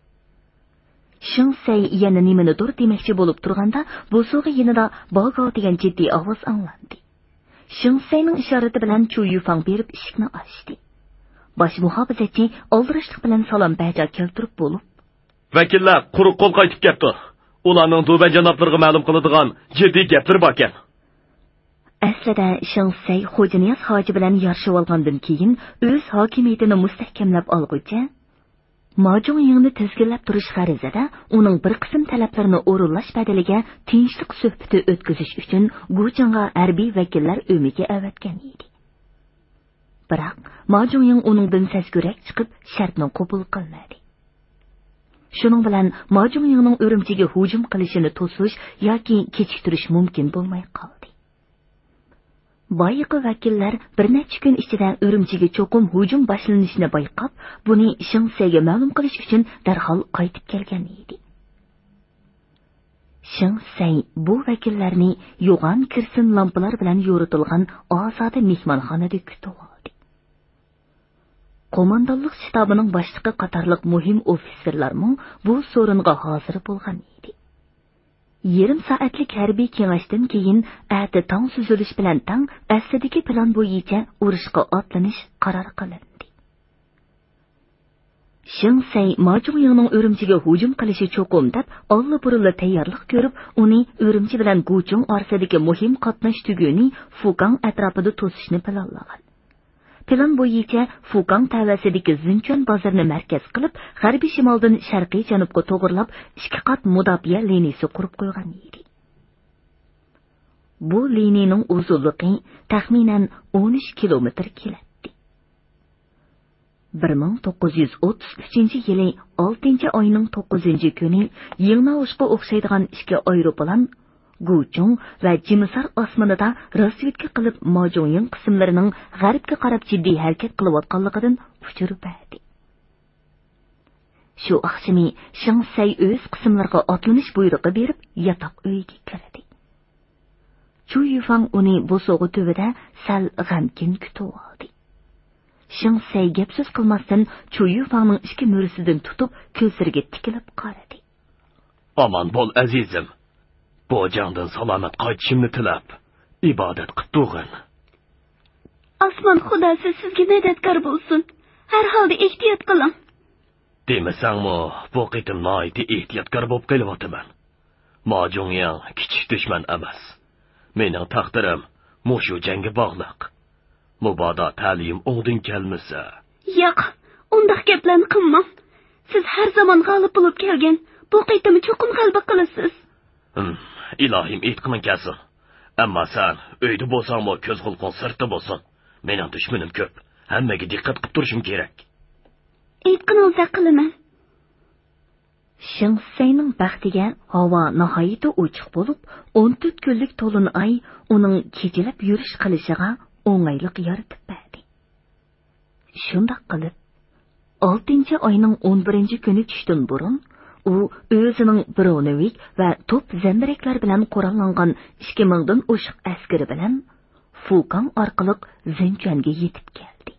شېڭ سەي يەنە نېمىنىدۇر دېمەكچى بولۇپ تۇرغاندا، بوسۇغا يېنىدا باگاۋ دېگەن جىددىي ئاۋاز ئاڭلاندى. شېڭ سەينىڭ ئىشارىتى بىلەن چۇ يۈفاڭ بېرىپ ئىشىكنى ئاچتى. باش مۇھاپىزەتچى ئالدىراشلىق بىلەن سالام بەجا كەلتۈرۈپ بولۇپ، ۋەكىللەر قۇرۇق قول قايتىپ كەپتۇ. ئۇلارنىڭ دۇبەن جانابلىرىغا مەلۇم قىلىدىغان جىددىي گەپلىرى باركەن. ئەسلىدە شېڭ سەي خوجانىياز ھاجى بىلەن يارىشىۋالغاندىن كېيىن، ئۆز ھاكىمىيىتىنى مۇستەھكەملەپ ئالغۇچە، ما جۇڭيىڭنى تىزگىنلەپ تۇرۇش غەرىزىدە ئۇنىڭ بىر قىسىم تەلەپلىرىنى ئورۇنلاش بەدىلىگە تىنچلىق سۆھبىتى ئۆتكۈزۈش ئۈچۈن گۇچىڭغا ھەربىي ۋەكىللەر ئۆمىكى ئەۋەتكەن ئىدى. بىراق، ما جۇڭيىڭ ئۇنىڭدىن سەزگۈرەك چىقىپ، شەرتنى قوبۇل قىلمىدى. شۇنىڭ بىلەن ما جۇڭيىڭنىڭ ئۈرۈمچىگە ھۇجۇم قىلىشىنى توسۇش ياكى كېچىكتۈرۈش مۇمكىن بولماي قالدى. بايىقى ۋەكىللەر بىر نەچچە كۈن ئىچىدە ئۈرۈمچىگە چوقۇم ھۇجۇم باشلىنىشىنى بايقاپ، بۇنى شېڭ سەيگە مەلۇم قىلىش ئۈچۈن دەرھال قايتىپ كەلگەن ئىدى. شېڭ سەي بۇ ۋەكىللەرنى يوغان كېرسىن لامپىلار بىلەن يورۇتۇلغان ئازادە مېھمانخانىدا كۈتۈۋالدى. قوماندانلىق شتابىنىڭ باشلىقى قاتارلىق مۇھىم ئوفىتسېرلارمۇ بۇ سورۇنغا ھازىر بولغان ئىدى. يېرىم سائەتلىك ھەربىي كېڭەشتىن كېيىن، ئەتە تاڭ سۈزۈلۈش بىلەن تەڭ ئەسلىدىكى پىلان بويىچە ئۇرۇشقا ئاتلىنىش قارار قىلىندى. شېڭ سەي ما جۇڭيىڭنىڭ ئۈرۈمچىگە ھۇجۇم قىلىشى چوقۇم دەپ ئاللىبۇرۇنلا تەييارلىق كۆرۈپ، ئۇنى ئۈرۈمچى بىلەن گۇچۇڭ ئارىسىدىكى مۇھىم قاتناش تۈگۈنى فۇكاڭ ئەتراپىدا توسۇشنى پىلانلىغان. پىلان بويىچە فۇكاڭ تەۋەسىدىكى زىنچۈەن بازىرىنى مەركەز قىلىپ، غەربىي شىمالدىن شەرقىي جەنۇبقا توغرىلاپ ئىككى قات مۇداپىئە لىنىيىسى قۇرۇپ قويغان ئىدى. بۇ لىنىيىنىڭ ئۇزۇنلۇقى تەخمىنەن ئون ئۈچ كىلومېتىر كېلەتتى. بىر مىڭ توققۇز يۈز ئوتتۇز ئۈچىنچى يىلى ئالتىنچى ئاينىڭ توققۇزىنچى كۈنى يىڭناۋۇشقا ئوخشايدىغان ئىككى ئايروپىلان گۇچۇڭ ۋە جىمىسار ئاسمىنىدا رازۋېدكا قىلىپ، ما جۇڭيىڭ قىسىملىرىنىڭ غەربكە قاراپ جىددىي ھەرىكەت قىلىۋاتقانلىقىدىن ئۇچۇر بەردى. شۇ ئاخشىمى شېڭ سەي ئۆز قىسىملىرىغا ئاتلىنىش بۇيرۇقى بېرىپ، ياتاق ئۆيىگە كىردى. چۇ يۈفاڭ ئۇنى بوسۇغا تۈۋىدە سەل غەمكىن كۈتۈۋالدى. شېڭ سەي گەپ سۆز قىلماستىن، چۇ يۈفاڭنىڭ ئىككى مۈرىسىدىن تۇتۇپ، كۆزلىرىگە تىكىلىپ قارىدى. ئامان بول، ئەزىزىم. بۇ جەڭدىن سالامەت قايتىشىمنى تىلەپ، ئىبادەت قىپ تۇرغىن. ئاسمان خۇداسى سىزگە مەدەتكار بولسۇن. ھەر ھالدا ئېھتىيات قىلىڭ. دېمىسەڭمۇ، بۇ قېتىم ناھايىتى ئېھتىياتكار بولۇپ قېلىۋاتىمەن. ما جۇڭيىڭ كىچىك دۈشمەن ئەمەس. مېنىڭ تەقدىرىم مۇشۇ جەڭگە باغلىق. مۇبادا تەلىيىم ئوڭدىن كەلمىسە. ياق، ئۇنداق گەپلەرنى قىلماڭ. سىز ھەر زامان غالىب بولۇپ كەلگەن. بۇ قېتىم چوقۇم غەلىبە قىلىسىز. ھىم، ئىلاھىم، ئېيتقىنىڭ كەلسۇن. ئەمما سەن ئۆيدە بولساڭمۇ، كۆز قۇلىقىڭ سىرتتا بولسۇن. مېنىڭ دۈشمىنىم كۆپ. ھەممىگە دىققەت قىپ تۇرۇشۇم كېرەك. ئېيتقىنىڭىزدەك قىلىمەن. شېڭ سەينىڭ بەختىگە ھاۋا ناھايىتى ئوچۇق بولۇپ، ئون تۆت كۈنلۈك تولۇن ئاي ئۇنىڭ كېچىلەپ يۈرۈش قىلىشىغا ئوڭايلىق يارىتىپ بەردى. شۇنداق قىلىپ، ئالتىنچى ئاينىڭ ئون بىرىنچى كۈنى چۈشتىن بۇرۇن، ئۇ ئۆزىنىڭ برونېۋىك ۋە توپ زەمبىرەكلەر بىلەن قوراللانغان ئىككى مىڭدىن ئوشۇق ئەسكىرى بىلەن فۇكاڭ ئارقىلىق زېنچۈەنگە يېتىپ كەلدى.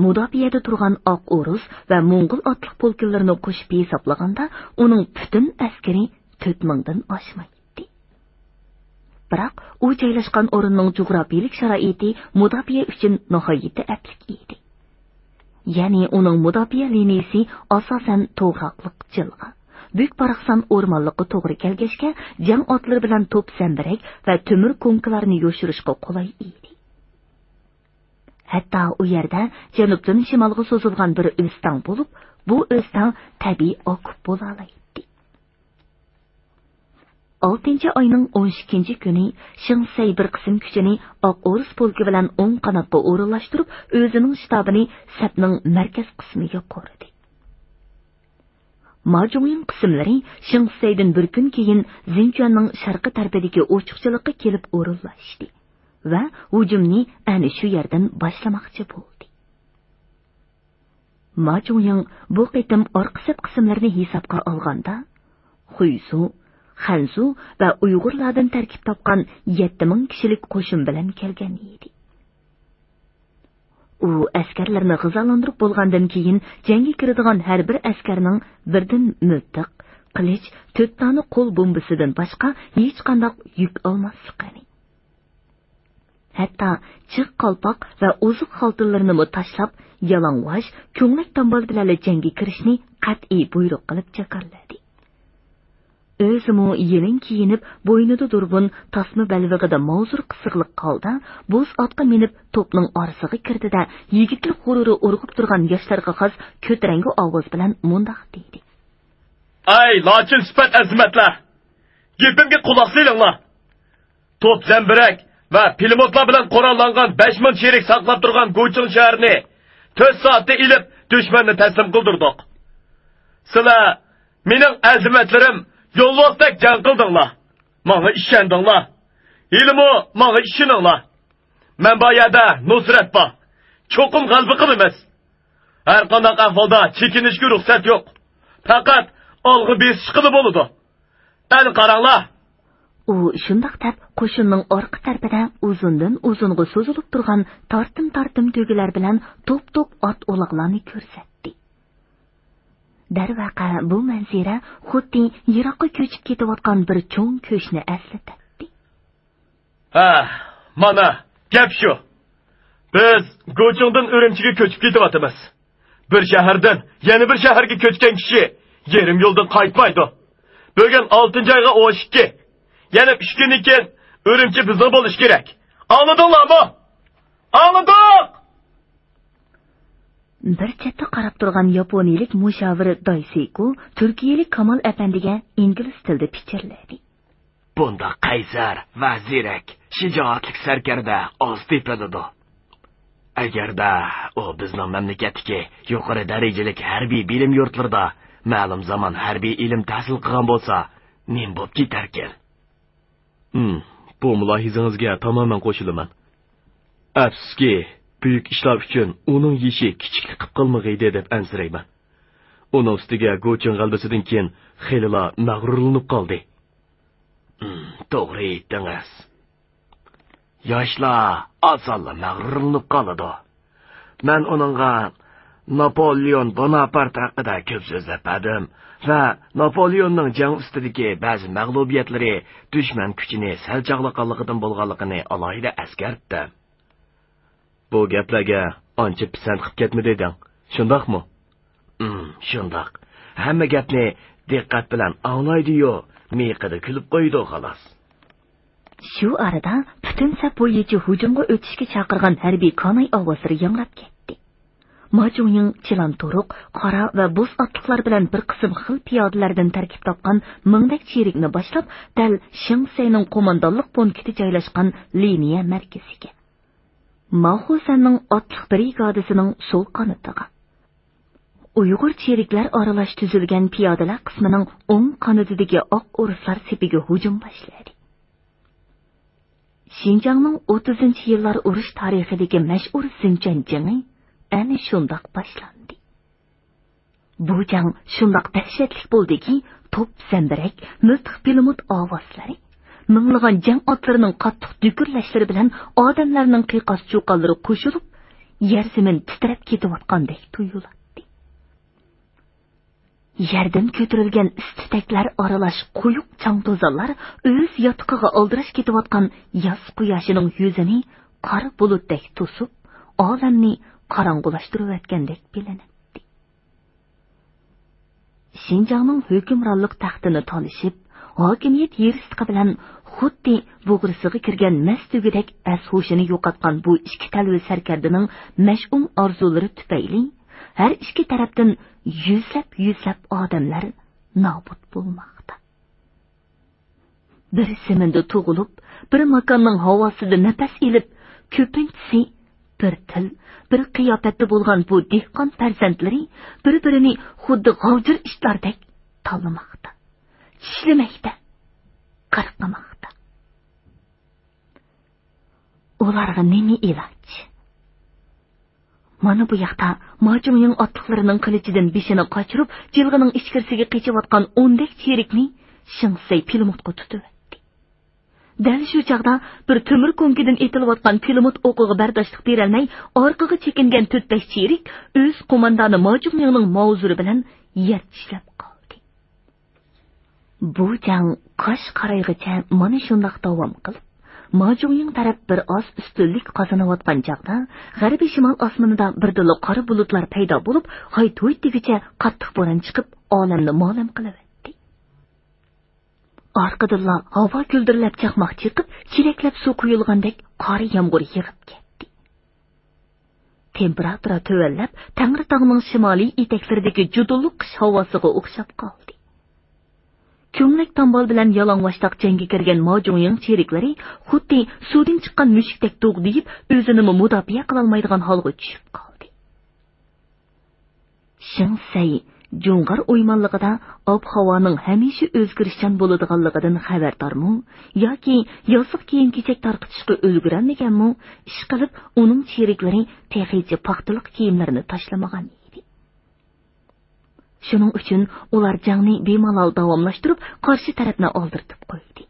مۇداپىئەدە تۇرغان ئاق ئورۇس ۋە موڭغۇل ئاتلىق پولكىلىرىنى قوشۇپ ھېسابلىغاندا، ئۇنىڭ پۈتۈن ئەسكىرى تۆت مىڭدىن ئاشمايتتى. بىراق ئۇ جايلاشقان ئورۇننىڭ جۇغراپىيىلىك شارائىتى مۇداپىئە ئۈچۈن ناھايىتى ئەپلىك ئىدى. يەنى ئۇنىڭ مۇداپىئە لىنىيىسى ئاساسەن توغراقلىق جىلغا، بۈك-باراقسان ئورمانلىققا توغرا كەلگەچكە، جەڭ ئاتلىرى بىلەن توپ زەمبىرەك ۋە تۆمۈر كوڭكىلارنى يوشۇرۇشقا قولاي ئىدى. ھەتتا ئۇ يەردە جەنۇبتىن شىمالغا سوزۇلغان بىر ئۆستەڭ بولۇپ، بۇ ئۆستەڭ تەبىئىي ئاكوپ بولالايتتى. ئالتىنچى ئاينىڭ ئون ئىككىنچى كۈنى شېڭ سەي بىر قىسىم كۈچىنى ئاق ئورۇس پولكى بىلەن ئوڭ قاناتقا ئورۇنلاشتۇرۇپ، ئۆزىنىڭ شتابىنى سەپنىڭ مەركەز قىسمىگە قۇردى. ما جۇڭيىڭ قىسىملىرى شېڭ سەيدىن بىر كۈن كېيىن زىنچۈەننىڭ شەرقىي تەرىپىدىكى ئوچۇقچىلىققا كېلىپ ئورۇنلاشتى ۋە ھۇجۇمنى ئەنە شۇ يەردىن باشلىماقچى بولدى. ما جۇڭيىڭ بۇ قېتىم ئارقا سەپ قىسىملىرىنى ھېسابقا ئالغاندا، خۇيزۇ، خەنزۇ ۋە ئۇيغۇرلاردىن تەركىب تاپقان يەتتە مىڭ كىشىلىك قوشۇن بىلەن كەلگەن ئىدى. ئۇ ئەسكەرلىرىنى غىزالاندۇرۇپ بولغاندىن كېيىن، جەڭگە كىرىدىغان ھەر بىر ئەسكەرنىڭ بىردىن مىلتىق، قىلىچ، تۆت دانە قول بومبىسىدىن باشقا ھېچقانداق يۈك ئالماسلىقىنى، ھەتتا جىق قالپاق ۋە ئوزۇق خالتىلىرىنىمۇ تاشلاپ، يالىڭاچ، كۆڭلەك دامبال بىلەنلا جەڭگە كىرىشنى قەتئىي بۇيرۇق قىلىپ جاكارلىدى. ئۆزىمۇ يېلىن كىيىنىپ، بوينىدا دۇربۇن، تاسما بەلبېغىدا ماۋزۇر قىسىقلىق ھالدا بوز ئاتقا مىنىپ، توپنىڭ ئارىسىغا كىردى-دە، يىگىتلىك غۇرۇرى ئۇرغۇپ تۇرغان ياشلارغا خاس كۆتۈرەڭگۈ ئاۋاز بىلەن مۇنداق دېدى: ئەي لاچىن سۈپەت ئەزىمەتلەر! گېپىمگە قۇلاق سېلىڭلار! توپ زەمبىرەك ۋە پىلىموتلار بىلەن قوراللانغان بەش مىڭ چېرىك ساقلاپ تۇرغان گۇچىڭ شەھىرىنى تۆت سائەتتە ئېلىپ، دۈشمەننى تەسلىم قىلدۇردۇق. سىلەر مېنىڭ ئەزىمەتلىرىم يولۋاستەك جەڭ قىلدىڭلار. ماڭا ئىشەندىڭلار. ھېلىمۇ ماڭا ئىشىنىڭلار. مەن بار يەردە نۇسرەت بار. چوقۇم غەلىبە قىلىمىز. ھەر قانداق ئەھۋالدا چېكىنىشكە رۇخسەت يوق. پەقەت ئالغا بېسىشقىلا بولىدۇ. ئەنە قاراڭلار! ئۇ شۇنداق دەپ، قوشۇننىڭ ئارقا تەرىپىدە ئۇزۇندىن ئۇزۇنغا سوزۇلۇپ تۇرغان تارتىم-تارتىم تۆگىلەر بىلەن توپ-توپ ئات-ئۇلاغلارنى كۆرسەتتى. دەرۋەقە، بۇ مەنزىرە خۇددى يىراققا كۆچۈپ كېتىۋاتقان بىر چوڭ كۆچنى ئەسلىتەتتى. ھە، مانا، گەپ شۇ. بىز گۇچىڭدىن ئۈرۈمچىگە كۆچۈپ كېتىۋاتىمىز. بىر شەھەردىن يەنە بىر شەھەرگە كۆچكەن كىشى يېرىم يولدىن قايتمايدۇ. بۈگۈن ئالتىنچى ئايغا ئون ئىككى. يەنە ئۈچ كۈندىن كېيىن ئۈرۈمچى بىزنىڭ بولۇشى كېرەك. ئاڭلىدىڭلارمۇ؟ ئاڭلىدۇق! بىر چەتتە قاراپ تۇرغان ياپونىيىلىك مۇشاۋىر دايسېيكو تۈركىيىلىك كامال ئەپەندىگە ئىنگلىز تىلىدا پىچىرلىدى. بۇنداق قەيسەر ۋە زېرەك، شىجائەتلىك سەركەردە ئاز تېپىلىدۇ. ئەگەردە ئۇ بىزنىڭ مەملىكەتتىكى يۇقىرى دەرىجىلىك ھەربىي بىلىم يۇرتلىرىدا مەلۇم زامان ھەربىي ئىلىم تەھسىل قىلغان بولسا، نېمە بولۇپ كېتەركىن؟ ھىم، بۇ مۇلاھىزىڭىزگە تامامەن قوشۇلىمەن. ئەپسۇسكى، بۈيۈك ئىشلار ئۈچۈن ئۇنىڭ يېشى كىچىكلىك قىپ قالمىغىيدى دەپ ئەنسىرەيمەن. ئۇنىڭ ئۈستىگە گۇچىڭ غەلىبىسىدىن كېيىن خېلىلا مەغرۇرلىنىپ قالدى. ھىم، توغرا ئېيتتىڭىز. ياشلار ئاسانلا مەغرۇرلىنىپ قالىدۇ. مەن ئۇنىڭغا ناپولېئون بوناپارت ھەققىدە كۆپ سۆزلەپ بەردىم ۋە ناپولېئوننىڭ جەڭ ئۈستىدىكى بەزى مەغلۇبىيەتلىرى دۈشمەن كۈچىنى سەل چاغلىغانلىقىدىن بولغانلىقىنى ئالاھىدە ئەسكەرتتىم. بۇ گەپلەرگە ئانچە پىسەنت قىپ كەتمىدى دەڭ، شۇنداقمۇ؟ ئىم، شۇنداق. ھەممە گەپنى دىققەت بىلەن ئاڭلايدۇ-يۇ، مىيىقىدا كۈلۈپ قويىدۇ، خالاس. شۇ ئارىدا پۈتۈن سەپ بويىچە ھۇجۇمغا ئۆتۈشكە چاقىرغان ھەربىي كاناي ئاۋازلىرى ياڭراپ كەتتى. ما جۇڭيىڭ چىلان تورۇق، قارا ۋە بوز ئاتلىقلار بىلەن بىر قىسىم خىل پىيادىلەردىن تەركىب تاپقان مىڭدەك چېرىكنى باشلاپ، دەل شېڭ سەينىڭ قوماندانلىق پونكىتى جايلاشقان لىنىيە مەركىزىگە، ماخۇسەننىڭ ئاتلىق برىگادىسىنىڭ سول قانىتىغا، ئۇيغۇر چېرىكلەر ئارىلاش تۈزۈلگەن پىيادىلەر قىسمىنىڭ ئوڭ قانىتىدىكى ئاق ئورۇسلار سېپىگە ھۇجۇم باشلىدى. شىنجاڭنىڭ ئوتتۇزىنچى يىللار ئۇرۇش تارىخىدىكى مەشھۇر زىنچۈەن جېڭى ئەنە شۇنداق باشلاندى. بۇ جەڭ شۇنداق دەھشەتلىك بولدىكى، توپ زەمبىرەك، مىلتىق پىلىموت ئاۋازلىرى، مىڭلىغان جەڭ ئاتلىرىنىڭ قاتتىق دۈكۈرلەشلىرى بىلەن ئادەملەرنىڭ قىيقاس-چۇقانلىرى قوشۇلۇپ، يەر زېمىن تىترەپ كېتىۋاتقاندەك تۇيۇلاتتى. يەردىن كۆتۈرۈلگەن ئىس تۈتەكلەر ئارىلاش قويۇق چاڭ توزانلار ئۆز ياتىقىغا ئالدىراش كېتىۋاتقان ياز قۇياشىنىڭ يۈزىنى قارا بۇلۇتتەك توسۇپ، ئالەمنى قاراڭغۇلاشتۇرۇۋەتكەندەك بىلىنەتتى. شىنجاڭنىڭ ھۆكۈمرانلىق تەختىنى تالىشىپ، ھاكىمىيەت ھېرىسلىقى بىلەن خۇددى بۇغرىسىغا كىرگەن مەس تۆگىدەك ئەس-ھوشىنى يوقاتقان بۇ ئىككى تەلۋە سەركەردىنىڭ مەشئۇم ئارزۇلىرى تۈپەيلى، ھەر ئىككى تەرەپتىن يۈزلەپ-يۈزلەپ ئادەملەر نابۇت بولماقتا. بىر زېمىندا تۇغۇلۇپ، بىر ماكاننىڭ ھاۋاسىدا نەپەس ئېلىپ، كۆپىنچىسى بىر تىل، بىر قىياپەتتە بولغان بۇ دېھقان پەرزەنتلىرى بىر-بىرىنى خۇددى غاۋجىر ئىتلاردەك تاللىماقتا، چىشلىمەكتە، قىرقىماقتا. ئۇلارغا نېمە ئىلاج؟ مانا بۇ ياقتا ماجۇڭيىڭ ئاتلىقلىرىنىڭ قىلىچىدىن بېشىنى قاچۇرۇپ، جىلغىنىڭ ئىچكىرىسىگە قېچىۋاتقان ئوندەك چېرىكنى شېڭ سەي پىلىموتقا تۇتۇۋەتتى. دەل شۇ چاغدا بىر تۆمۈر كوڭكىدىن ئېتىلىۋاتقان پىلىموت ئوقىغا بەرداشلىق بېرەلمەي، ئارقىغا چېكىنگەن تۆت-بەش چېرىك ئۆز قوماندانى ماجۇڭيىڭنىڭ ماۋزۇرى بىلەن يەر چىشلەپ قالدى. بۇ جەڭ قاش قارايغىچە مانا شۇنداق داۋام قىلىپ، ماجۇڭيىڭ تەرەپ بىر ئاز ئۈستۈنلۈك قازىنىۋاتقان چاغدا، غەربىي شىمال ئاسمىنىدا بىردىنلا قارا بۇلۇتلار پەيدا بولۇپ، ھايت-ھۇيت دېگۈچە قاتتىق بوران چىقىپ، ئالەمنى مالەم قىلىۋەتتى. ئارقىدىنلا ھاۋا گۈلدۈرلەپ چاقماق چېقىپ، چېلەكلەپ سۇ قۇيۇلغاندەك قارا يامغۇر يېغىپ كەتتى. تېمپېراتۇرا تۆۋەنلەپ، تەڭرىتاغنىڭ شىمالىي ئېتەكلىرىدىكى جۇدۇنلۇق قىش ھاۋاسىغا ئوخشاپ قالدى. كۆڭلەك تامبال بىلەن يالىڭۋاشتاق جەڭگە كىرگەن ماجۇڭيىڭ چېرىكلىرى خۇددى سۇدىن چىققان مۈشۈكتەك دۇغدىيىپ، ئۆزىنىمۇ مۇداپىئە قىلالمايدىغان ھالغا چۈشۈپ قالدى. شېڭ سەي جۇڭغار ئويمانلىقىدا ئاب-ھاۋانىڭ ھەمىشە ئۆزگىرىشچان بولىدىغانلىقىدىن خەۋەردارمۇ ياكى ياسىق كىيىم-كېچەك تارقىتىشقا ئۈلگۈرەلمىگەنمۇ، ئىشقىلىپ ئۇنىڭ چېرىكلىرى تېخىچە پاختىلىق كىيىملىرىنى تاشلىمىغان ئىدى. شۇنىڭ ئۈچۈن ئۇلار جەڭنى بىمالال داۋاملاشتۇرۇپ، قارشى تەرەپنى ئالدىرىتىپ قويدى.